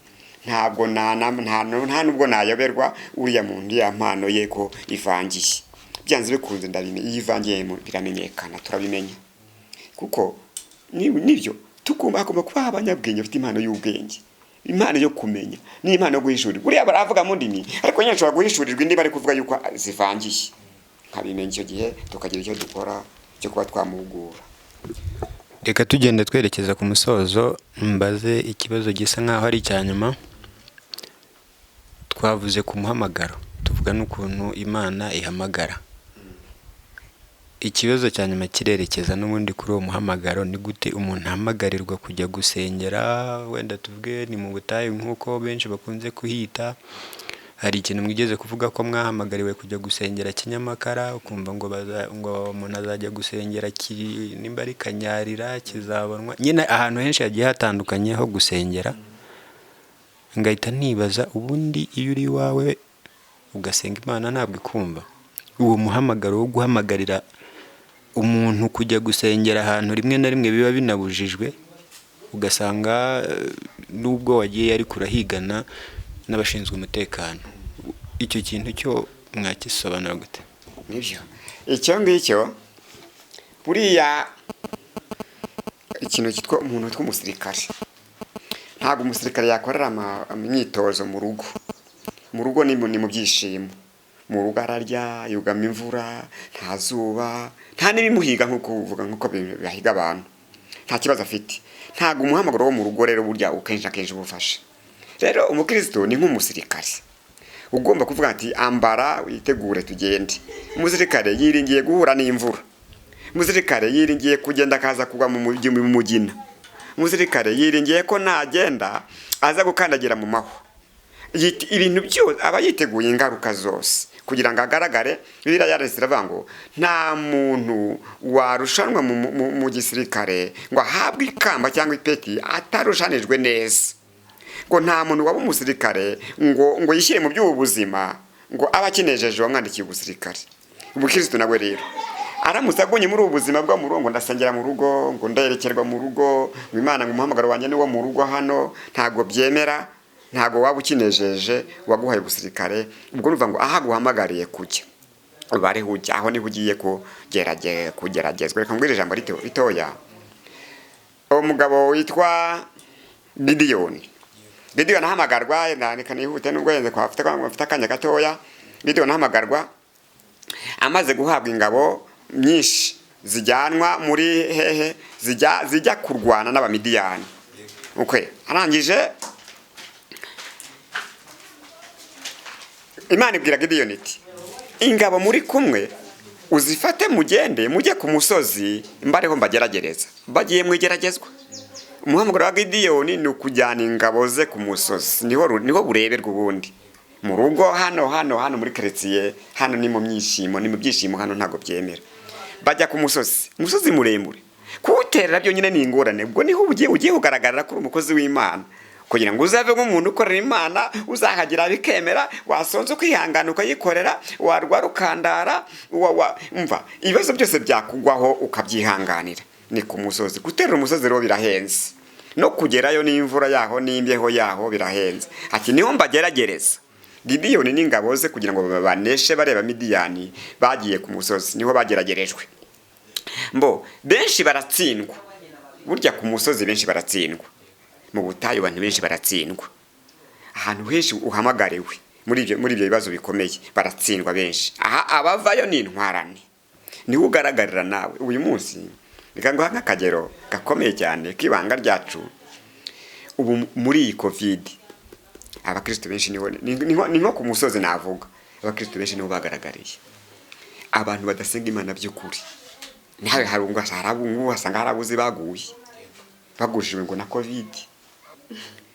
ntabwo nta nubwo nayoberwa uriya muntu ya mpano ye ko ivangiye. Byanze bikunze ndabimenya. Iyo ivangiye biramenyekana, turabimenya, kuko nibyo tugomba, hagomba kuba abanyabwenge bafite impano y'ubwenge. Impano yo kumenya n'impano yo guhishurirwa. Buriya baravuga mu ndimi, ariko nyine nshobora guhishurirwa indi bari kuvuga yuko zivangiye, nkabimenya icyo gihe, tukagira icyo dukora cyo kuba twamuhugura. Reka tugenda twerekeza ku musozo, mbaze ikibazo gisa nk'aho ari icya nyuma. Twavuze ku muhamagaro, tuvuga n'ukuntu Imana ihamagara. Ikibazo cya nyuma kirerekeza n'ubundi kuri uwo muhamagaro: ni gute umuntu ahamagarirwa kujya gusengera? Wenda tuvuge ni mu butayu nk'uko benshi bakunze kuhita. Hari ikintu mwigeze kuvuga ko mwahamagariwe kujya gusengera Kinyamakara, ukumva ngo ngo umuntu azajya gusengera nimba ari Kanyarira kizabonwa nyine, ahantu henshi hagiye hatandukanye ho gusengera. Ngahita nibaza, ubundi iyo uri iwawe ugasenga Imana ntabwo ikumva? Uwo muhamagaro wo guhamagarira umuntu kujya gusengera ahantu rimwe na rimwe biba binabujijwe, ugasanga n'ubwo wagiye ariko urahigana n'abashinzwe umutekano, icyo kintu cyo mwakisobanura gute? Nibyo, icyo ngicyo buriya ikintu cyitwa umuntu witwa umusirikare, ntabwo umusirikare yakorera imyitozo mu rugo. Mu rugo ni mu byishimo, mu rugo ararya, yugama imvura, nta zuba, nta n'ibimuhiga nk'uko uvuga, nk'uko bihiga abantu, nta kibazo afite. Ntabwo umuhamagaro wo mu rugo rero burya akenshi na kenshi ubufasha. Rero umukristo ni nk'umusirikare ugomba kuvuga ati: "Ambara witegure tugende." Umusirikare yiringiye guhura n'imvura, umusirikare yiringiye kugenda akaza kugwa mu mujyi mu mugina, umusirikare yiringiye ko nagenda aza gukandagira mu mahwa. Ibintu byose aba yiteguye, ingaruka zose, kugira ngo agaragare. Bibiliya yaranditse iravuga ngo nta muntu warushanwa mu gisirikare ngo ahabwe ikamba cyangwa ipeti atarushanijwe neza, ngo nta muntu waba umusirikare ngo yishyire mu by'ubu buzima ngo abe akinejeje uwamwandikiye ubusirikare. Umukirisitu nawe rero aramutse agunye muri ubu buzima bwo mu rugo, ngo ndasengera mu rugo, ngo nderekerwa mu rugo, ngo Imana, ngo umuhamagaro wanjye ni wo mu rugo hano, ntabwo byemera, ntabwo waba ukinejeje waguhaye ubusirikare. Ubwo urumva ngo aho aguhamagariye kujya uba ariho ujya, aho niho ugiye kugeragezwa. Reka mbwire ijambo ritoya. Uwo mugabo witwa Gidiyoni, Gidiyoni ahamagarwa, reka nihute nubwo yenze kwa afite akanya gatoya. Gidiyoni ahamagarwa amaze guhabwa ingabo nyinshi zijyanwa muri hehe, zijya kurwana n'Abamidiyani. Okay, arangije Imana ibwira Gidiyoni iti: "Ingabo muri kumwe uzifate, mugende mujye ku musozi mbareho mbageragereza." Bagiye mu igeragezwa. Umuhamagaro wa Gidiyoni ni ukujyana ingabo ze ku musozi, niho bureberwa. Ubundi mu rugo hano hano hano muri karitsiye hano ni mu myishimo, ni mu byishimo, hano ntabwo byemera. Bajya ku musozi, umusozi muremure, kuwuterera byonyine ni ingorane. Ubwo niho ugiye kugaragara ko uri umukozi w'Imana. Kugira ngo uzave nk'umuntu ukorera Imana, uzahagera bikemera, wasonza ukihangana ukayikorera, warwara ukandara, umva ibibazo byose byakugwaho ukabyihanganira. Ni ku musozi. Guterera umusozi rero birahenze, no kugerayo n'imvura yaho n'imbeho yaho birahenze. Ati: "Niho mbageragereza." Gidiyoni n'ingabo ze, kugira ngo baneshe bareba Midiyani, bagiye ku musozi, niho bageragerejwe. Mbo benshi baratsindwa. Burya ku musozi benshi baratsindwa, mu butayu abantu benshi baratsindwa, ahantu henshi uhamagariwe muri ibyo bibazo bikomeye baratsindwa benshi. Aha abavayo ni intwarane, niho ugaragarira nawe. Uyu munsi reka nguha nk'akagero gakomeye cyane k'ibanga ryacu. Ubu muri iyi COVID abakristo benshi niho ni nko ku musozi navuga, abakristo benshi niho bagaragariye. Abantu badasenga Imana by'ukuri nihawe hari wasanga hari abuzi baguye, bagushijwe ngo na COVID.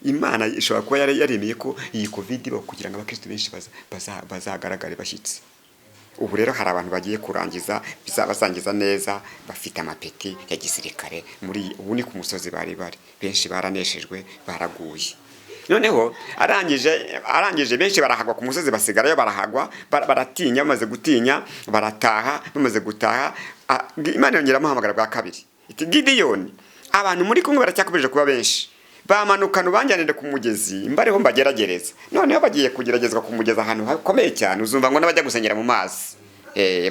Imana ishobora kuba yari yaremeye ko iyi COVID ibaho kugira ngo abakristo benshi bazagaragare bashyitsi. Ubu rero hari abantu bagiye kurangiza, basangiza neza, bafite amapeti ya gisirikare. Muri ubu ni ku musozi bari benshi, baraneshejwe, baraguye. Noneho arangije benshi barahagwa ku musozi, basigarayo barahagwa, baratinya. Bamaze gutinya barataha. Bamaze gutaha, Imana yongera amuhamagara bwa kabiri iti: "Gidiyoni, abantu muri kumwe baracyakomeje kuba benshi, bamanukana ubanjyanire ku mugezi mbareho mbageragereza." Noneho bagiye kugeragezwa ku mugezi, ahantu hakomeye cyane. Uzumva ngo n'abajya gusengera mu mazi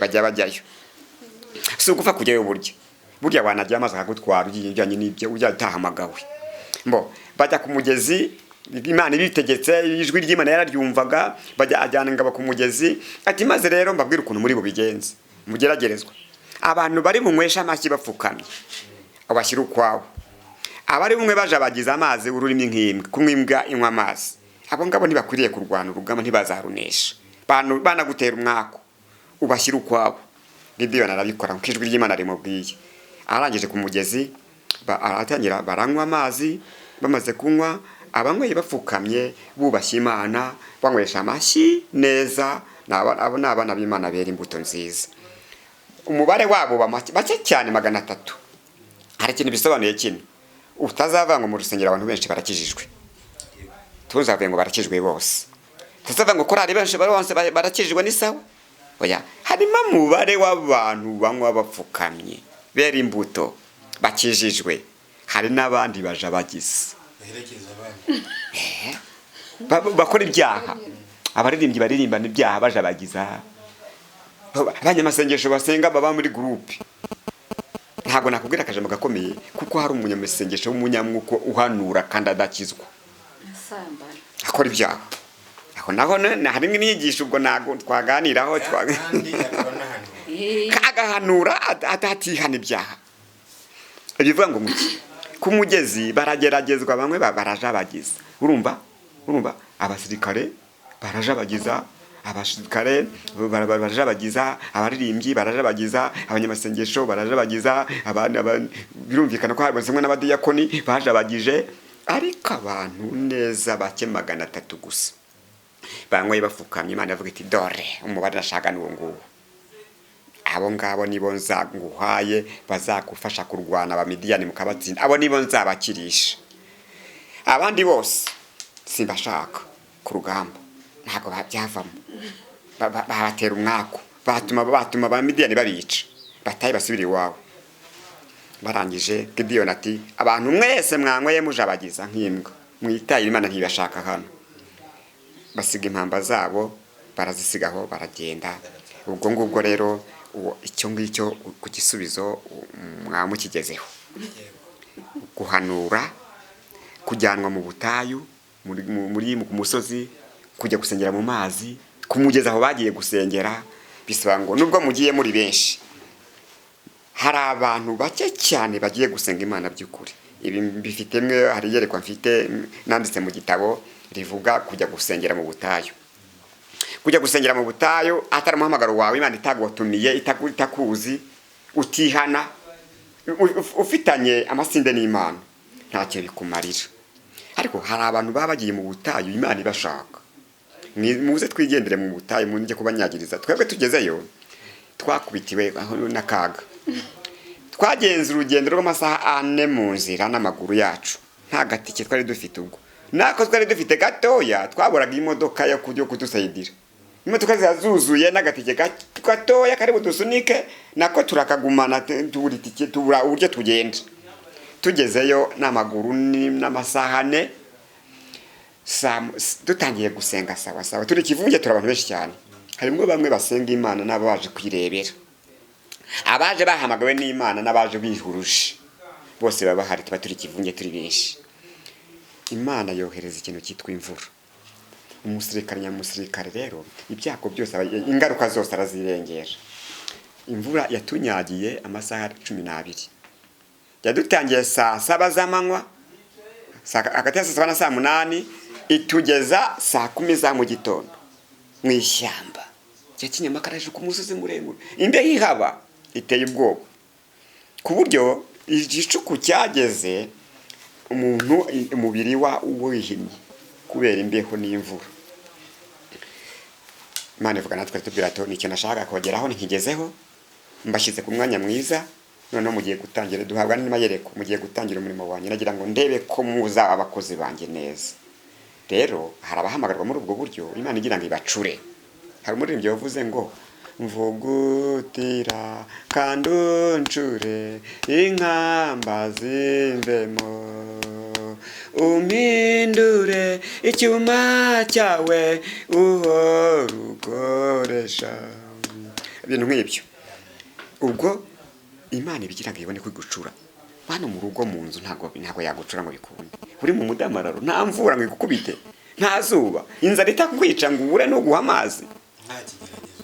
bajya bajyayo. Si ugupfa kujyayo burya, burya wanajya amazi akagutwara ugiye ujyanye n'ibyo ujya utahamagawe. Mbo bajya ku mugezi. Imana ibitegetse, ijwi ry'Imana yararyumvaga, bajya ajyana ingabo ku mugezi, ati maze rero mbabwire ukuntu muri bubigenze, mugeragerezwa. Abantu bari bunywesha amashyi bapfukamye abashyira ukwabo, abari bumwe bajabagiza amazi ururimi nk'imbwa, kunywa imbwa inywa amazi, abo ngabo ntibakwiriye kurwana urugamba, ntibazarunesha. Banagutera umwaku ubashyira ukwabo. Gideyoni arabikora kuko ijwi ry'Imana rimubwiye. Arangije ku mugezi aratangira baranywa amazi, bamaze kunywa abanyweye bapfukamye bubashye Imana, banywesha amashyi neza, abo ni abana b'Imana bera imbuto nziza. Umubare wabo bake cyane 300. Hari ikintu bisobanuye kino, utazavanga ngo mu rusengero abantu benshi barakijijwe, tuzavuye ngo barakijwe bose, tuzavuga ngo korali benshi bose barakijijwe ni sawa. Oya, harimo umubare w'abantu banywa bapfukamye bera imbuto bakijijwe, hari n'abandi bajabagiza bakora ibyaha, abaririmbyi baririmbana ibyaha bajabagiza, abanyamasengesho basenga baba muri groupe. Ntabwo nakubwira akajambo gakomeye kuko hari umunyamasengesho w'umunyamwuka uhanura kandi adakizwa, asambana, akora ibyaha. Aho naho harimo inyigisho ubwo ntabwo twaganiraho, agahanura adatihana ibyaha. Bivuga ngo muki ku mugezi barageragezwa, bamwe barajabagiza. Urumva abasirikare barajabagiza, abasirikare barajabagiza, abaririmbyi barajabagiza, abanyamasengesho barajabagiza, birumvikana ko harimo n'abadiyakoni bajabagije, ariko abantu neza bake 300 gusa banyweye bapfukamye. Imana yavuga iti dore umubare nashaka ni uwo nguwo, abo ngabo nibo nzaguhaye bazagufasha kurwana abamidiyani mukabatsinda, abo nibo nzabakirisha, abandi bose simbashaka ku rugamba, ntabwo byavamo, babatera umwaku, batuma abamidiyani babica, bataye basubira iwabo. Barangije Gideyoni ati abantu mwese mwanyweye mujabagiza nk'imbwa, mwitaye Imana ntibashaka hano. Basiga impamba zabo barazisigaho baragenda. Ubwo ngubwo rero icyo ngicyo ku gisubizo mwamukigezeho, guhanura, kujyanwa mu butayu, muri ku musozi, kujya gusengera mu mazi, kumugeza aho bagiye gusengera, bisaba ngo nubwo mugiye muri benshi hari abantu bake cyane bagiye gusenga Imana by'ukuri. Ibi mbifitemwe, hari iyerekwa mfite nanditse mu gitabo rivuga kujya gusengera mu butayu. Kujya gusengera mu butayu atari umuhamagaro wawe, Imana itagutumiye, itakuzi, utihana, ufitanye amasinde n'Imana, ntacyo bikumarira. Ariko hari abantu baba bagiye mu butayu Imana ibashaka. Muze twigendere mu butayu, munjye kubanyagiriza. Twebwe tugezeyo twakubitiwe aho n'akaga. Twagenze urugendo rw'amasaha 4 mu nzira n'amaguru yacu, nta gatike twari dufite ubwo, nako twari dufite gatoya, twaburaga imodoka yo kujya kudusayidira. Imodoka zizuzuye n'agatike gatoya kari budusunike, nako turakagumana, tubura itike, tubura uburyo tugenda. Tugezeyo n'amaguru n'amasaha 4, dutangiye gusenga sawa sawa, turi kivunge, turi abantu benshi cyane. Harimo bamwe basenga Imana n'abaje kwirebera, abaje bahamagawe n'Imana n'abaje bihuruje, bose baba bahari, tuba turi kivunge turi benshi. Imana yohereza ikintu cyitwa imvura. Umusirikare nyamusirikare rero ibyago byose, ingaruka zose arazirengera. Imvura yatunyagiye amasaha 12, yadutangiye saa 7 z'amanywa, hagati ya saa 7 na saa 8, itugeza saa 10 za mu gitondo mu ishyamba cya Kinyamakara ku musozi muremure, imbeho ihaba iteye ubwoba, ku buryo igicuku cyageze umuntu umubiri wa wihimye kubera imbeho n'imvura. Imana ivuga natwe tubwira ati ni ikintu nashaka kongeraho ntikigezeho, mbashyize ku mwanya mwiza, noneho mugiye gutangira, duhabwa n'amayereko, mugiye gutangira umurimo wanjye, nagira ngo ndebe ko muzaba abakozi banjye neza. Rero hari abahamagarwa muri ubwo buryo Imana igira ngo ibacure. Hari umuririmbyi wavuze ngo mvugutira kandi uncure inkamba zimvemo, umpindure icyuma cyawe uhora ukoresha, ibintu nk'ibyo. Ubwo Imana ibigira ngo ibone kwigucura. Hano mu rugo mu nzu ntabwo yagucura ngo bikunde. Uri mu mudamararo, nta mvura ngo igukubite, nta zuba, inzara itakwica ngo ubure n'uguha amazi,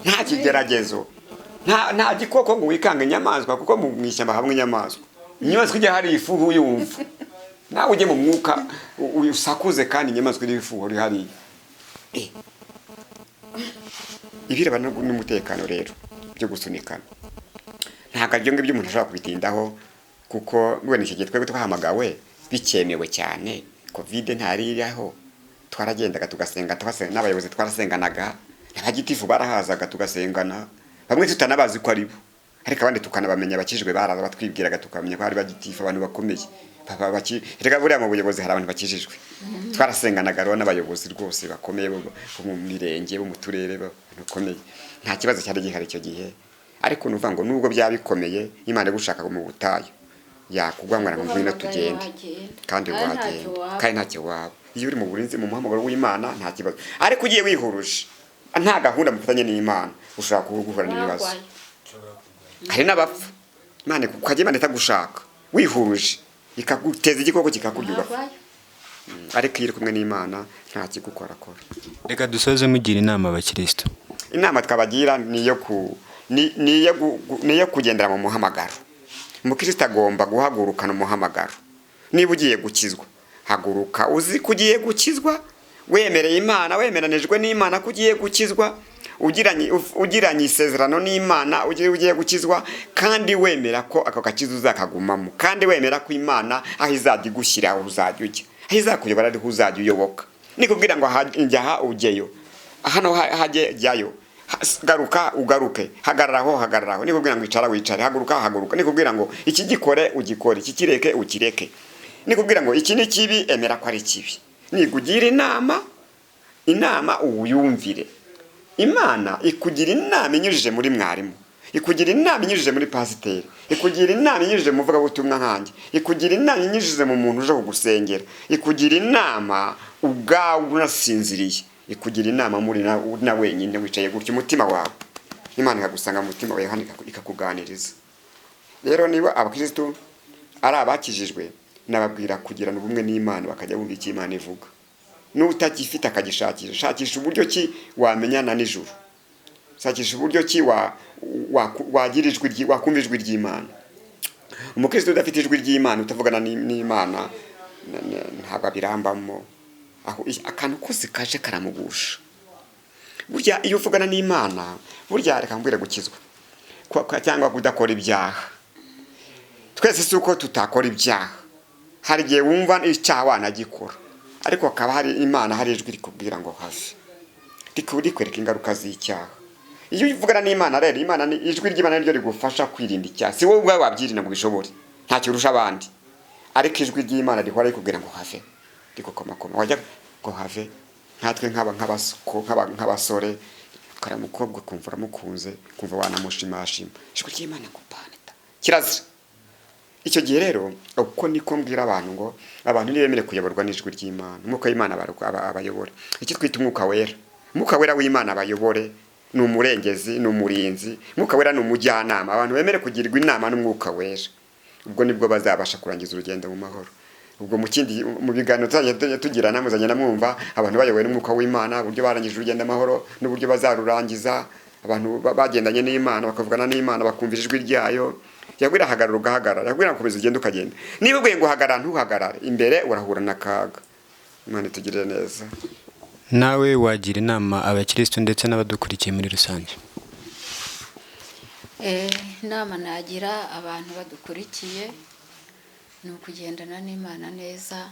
nta kigeragezo, nta gikoko ngo wikange inyamaswa, kuko mu ishyamba habamo inyamaswa. Inyamaswa ijya hari ifuhu yumva, nawe ujye mu mwuka usakuze, kandi inyamaswa iri ifuhu uri hariya. Ibirebana n'umutekano rero byo gusunikana, ntabwo ibyo ngibyo umuntu ashobora kubitindaho, kuko wenda icyo gihe twebwe twahamagawe bikemewe cyane, Covid ntari iriho, twaragendaga tugasenga, n'abayobozi twarasenganaga, abagitifu barahazaga tugasengana, bamwe tutanabazi ko ari bo, ariko abandi tukanabamenya, abakijwe baraza batwibwiraga tukamenya ko ari bagitifu, abantu bakomeye. Reka buriya mu buyobozi hari abantu bakijijwe, twarasenganaga rero n'abayobozi rwose bakomeye bo mu mirenge, bo mu turere, bakomeye, nta kibazo cyari gihari icyo gihe. Ariko nuvuga ngo nubwo byaba bikomeye, Imana igushaka mu butayu yakugwangwana ngo ngwino tugende, kandi wagenda, kandi ntacyo waba. Iyo uri mu burinzi, mu muhamagaro w'Imana, nta kibazo. Ariko ugiye wihuruje, nta gahunda mufatanye n'Imana, ushobora guhura n'ibibazo, hari n'abapfa. Imana ukajya Imana itagushaka wihuruje, ikaguteza igikoko kikakurya ugapfa. Ariko iyo uri kumwe n'Imana nta kigukorakora. Reka dusoze mugira inama abakristo. Inama twabagira ni iyo kugendera mu muhamagaro. Umukristo agomba guhagurukana umuhamagaro. Niba ugiye gukizwa, haguruka uzi ko ugiye gukizwa, wemereye Imana, wemeranijwe n'Imana ko ugiye gukizwa, ugiranye isezerano n'Imana ugiye gukizwa, kandi wemera ko ako gakiza uzakagumamo, kandi wemera ko Imana aho izajya igushyira aho uzajya ujya, aho izakuyobora ariho uzajya uyoboka. Nikubwira ngo njya aha ujyeyo, hano hajye jyayo, garuka ugaruke, hagararaho hagararaho. Nikubwira ngo icara wicare, haguruka haguruka. Nikubwira ngo iki gikore ugikore, iki kireke ukireke. Nikubwira ngo iki ni kibi, emera ko ari kibi. Nikugira inama, inama uyumvire. Imana ikugira inama inyujije muri mwarimu, ikugira inama inyujije muri pasiteri, ikugira inama inyujije mu muvugabutumwa nkanjye, ikugira inama inyujije mu muntu uje kugusengera, ikugira inama ubwawe unasinziriye, ikugira inama muri na wenyine wicaye gutya umutima wawe, Imana ikagusanga mu mutima wawe hano ikakuganiriza. Rero niba abakristo ari abakijijwe, nababwira kugirana ubumwe n'Imana, bakajya bumva icyo Imana ivuga. N'utagifite akagishakisha, shakisha uburyo ki wamenyana n'ijuru, shakisha uburyo ki wagira ijwi, wakumva ijwi ry'Imana. Umukristo udafite ijwi ry'Imana, utavugana n'Imana, ntabwo abirambamo. Aho akantu kose kaje karamugusha. Burya iyo uvugana n'Imana, burya reka mbwire gukizwa cyangwa kudakora ibyaha. Twese si uko tutakora ibyaha, hari igihe wumva icyaha wanagikora, ariko hakaba hari Imana, hari ijwi rikubwira ngo have, rikwereka ingaruka z'icyaha. Iyo uvugana n'Imana rero, Imana ni ijwi ry'Imana niryo rigufasha kwirinda icyaha. Si wowe ubwawe wabyirinda ngo ubishobore, ntacyo urusha abandi, ariko ijwi ry'Imana rihora rikubwira ngo have, rigukomakoma, wajya ngo have. Nkatwe nk'abasore, karamukobwa kumva uramukunze, kumva wanamushimashima, ijwi ry'Imana ngo paneta kirazira. Icyo gihe rero uko niko mbwira abantu ngo abantu ntibemere kuyoborwa n'ijwi ry'Imana, umwuka w'Imana abayobore. Icyo twita umwuka wera, umwuka wera w'Imana abayobore, ni umurengezi, ni umurinzi, umwuka wera ni umujyanama. Abantu bemere kugirwa inama n'umwuka wera, ubwo nibwo bazabasha kurangiza urugendo mu mahoro. Ubwo mu kindi mu biganiro tuzajya tugirana, muzagenda mwumva abantu bayobowe n'umwuka w'Imana, uburyo barangije urugendo amahoro n'uburyo bazarurangiza. Abantu bagendanye n'Imana, bakavugana n'Imana, bakumva ijwi ryayo. Yabwira hagarara ugahagarara, yabwira komeza ugende ukagenda. Niba ubwiye ngo hagarara ntuhagarare, imbere urahura n'akaga. Imana itugirire neza. Nawe wagira inama abakristo ndetse n'abadukurikiye muri rusange? Inama nagira abantu badukurikiye ni ukugendana n'Imana neza,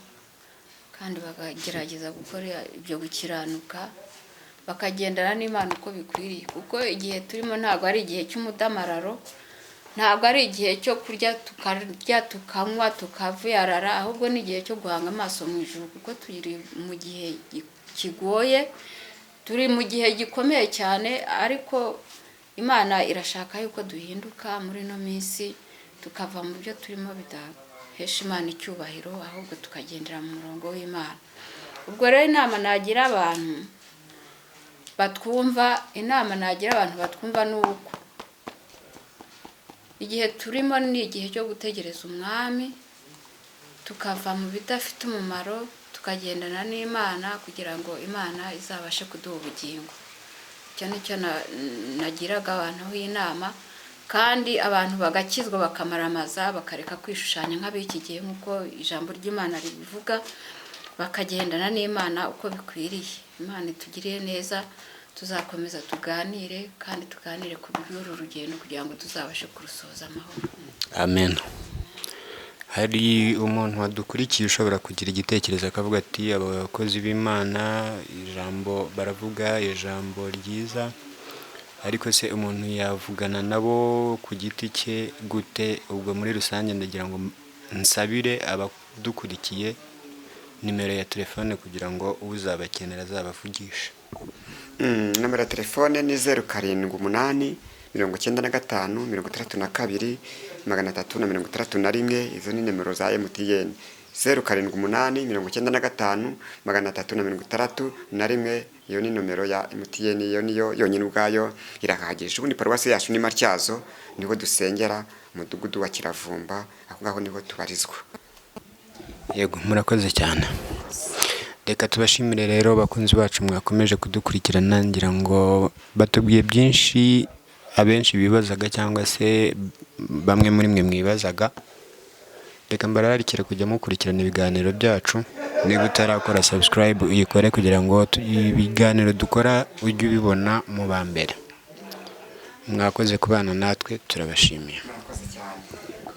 kandi bakagerageza gukora ibyo gukiranuka, bakagendana n'Imana uko bikwiriye, kuko igihe turimo ntabwo ari igihe cy'umudamararo, ntabwo ari igihe cyo kurya tukarya tukanywa tukavuyarara, ahubwo ni igihe cyo guhanga amaso mu ijuru, kuko turi mu gihe kigoye, turi mu gihe gikomeye cyane. Ariko Imana irashaka yuko duhinduka muri ino minsi, tukava mu byo turimo bidahesha Imana icyubahiro, ahubwo tukagendera mu murongo w'Imana. Ubwo rero inama nagira abantu batwumva, inama nagira abantu batwumva ni uko Igihe turimo ni igihe cyo gutegereza umwami, tukava mu bidafite umumaro, tukagendana n'Imana kugira ngo Imana izabashe kuduha ubugingo. Icyo ni cyo nagiraga abantu inama, kandi abantu bagakizwa bakamaramaza, bakareka kwishushanya nk'ab'iki gihe nk'uko ijambo ry'Imana ribivuga, bakagendana n'Imana uko bikwiriye. Imana itugiriye neza, tuzakomeza tuganire kandi tuganire ku by'uru rugendo kugira ngo tuzabashe kurusoza amahoro. Amen. Hari umuntu wadukurikiye ushobora kugira igitekerezo akavuga ati abakozi b'Imana ijambo baravuga ijambo ryiza, ariko se umuntu yavugana nabo ku giti cye gute? Ubwo muri rusange ndagira ngo nsabire abadukurikiye nimero ya telefone kugira ngo uzabakenera azabavugishe. Nomero ya telefone ni 078 95 62 361. Izo ni nimero za MTN. 078 95 361, iyo ni nomero ya MTN, iyo niyo yonyine ubwayo irahagije. Ubundi paruwasi yacu ni Matyazo, niho dusengera, umudugudu wa Kiravumba, aho ngaho niho tubarizwa. Yego, murakoze cyane. Reka tubashimire rero bakunzi bacu mwakomeje kudukurikirana, ngira ngo batubwiye byinshi abenshi bibazaga cyangwa se bamwe muri mwe mwibazaga. Reka mbararikire kujya mukurikirana ibiganiro byacu, niba utarakora subscribe uyikore kugira ngo ibiganiro dukora ujye ubibona mu ba mbere. Mwakoze kubana natwe, turabashimiye.